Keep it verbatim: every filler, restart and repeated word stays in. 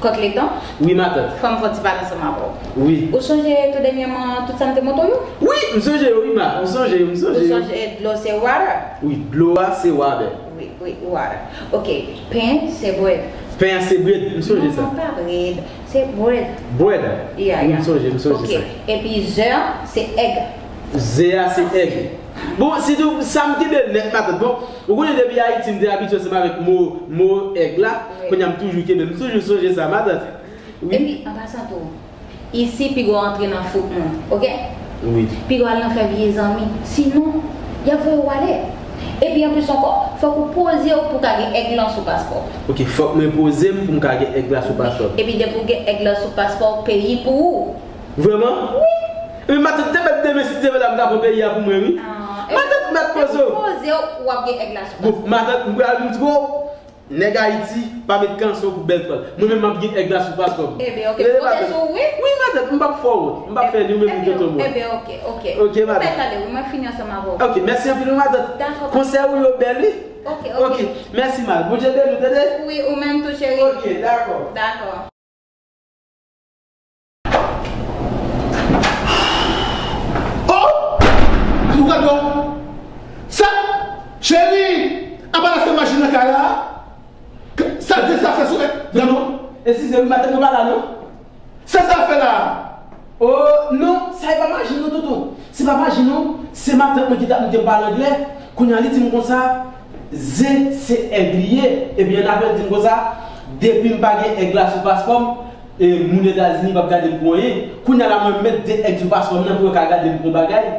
Kòk letan, Wi, matant. Fò m fè yon ti pale ansanm avè w. Wi. Ou sonje tout dènyèman tout sa m te montre w yo? Wi, m sonje yo, wi, ma. M sonje yo, m Ou sonje yo. Sonje dlo se water? Wi, dlo a se water. Wi, wi, water. Ok, pen se bread. Pen an se bread, m sonje sa. Non, pa bread, se bread. Bread. Yeah, Wi, yeah. M sonje, m sonje Ok, sa. Epi ze se egg. Ze a se egg. Bon, sitou, sa m kenbe nèt, matant. Bon, ou konnen depi Ayiti, m te abitye ansanm avèk mo, mo egg la. Wi. Kounye a m toujou kenbe, m toujou sonje sa, matant. Wi. Epi, an pasan tou, isi piga w antre nan fouk moun, ok? Wi. Piga w al nan fè vye zanmi. Sinon, y ap voye w ale. Epi anplis ankò, fòk ou poze w pou w ka gen egg lan sou paspò w. Ok, fòk mwen poze m pou m ka gen egg la sou paspò. Epi depi w gen egg lan sou paspò w, peyi pou ou. Vrèman? Wi. Epi matant te mèt demen si Dye vle la m ka pran peyi a pou mwen, wi. Ah, Matant mèt poze w. Poze w, w ap gen egg la sou Bon, paspò. Matant, m pral di w, nèg Ayiti pa met kanson pou bèl twal. Mwen menm m ap gen egg la sou paspò m. Ebyen, ok. Rele Konte matant. sou ou, wi. Wi, matant, m p ap fè w wont. M p ap fè ni w menm ni tonton mwen. Ebyen, ok, ok. Ok, matant. Mèt ale, wi, mwen fini ansanm avè w. Ok, mèsi anpil, wi, matant. Dakò. Konsèy ou yo bèl, wi. Ok, Ok, ok. Mèsi, ma. Bondye beni w, tande? Wi, ou menm tou, cheri. Ok, dakò. Dakò. Oh! Ou gade non. Sa, cheri, apa l ap fè machin nan kay la? Sa se sa fè sou. Non, non. Eskize m, matant, mwen pa la, non. Sa sa fè la? Oh, non, sa e pa machin, non, tonton. Se pa machin, non. Se matant mwen ki t ap montre m pale anglè. Kounye a, li di m konsa, ze se egg li ye. Epi, annapre, li di m konsa, depi m pa gen egg la sou paspò m, e moun Etazini p ap gade m pou anyen. Kounye a la, mwen mèt de egg sou paspò m nan pou yo ka gade m pou yon bagay.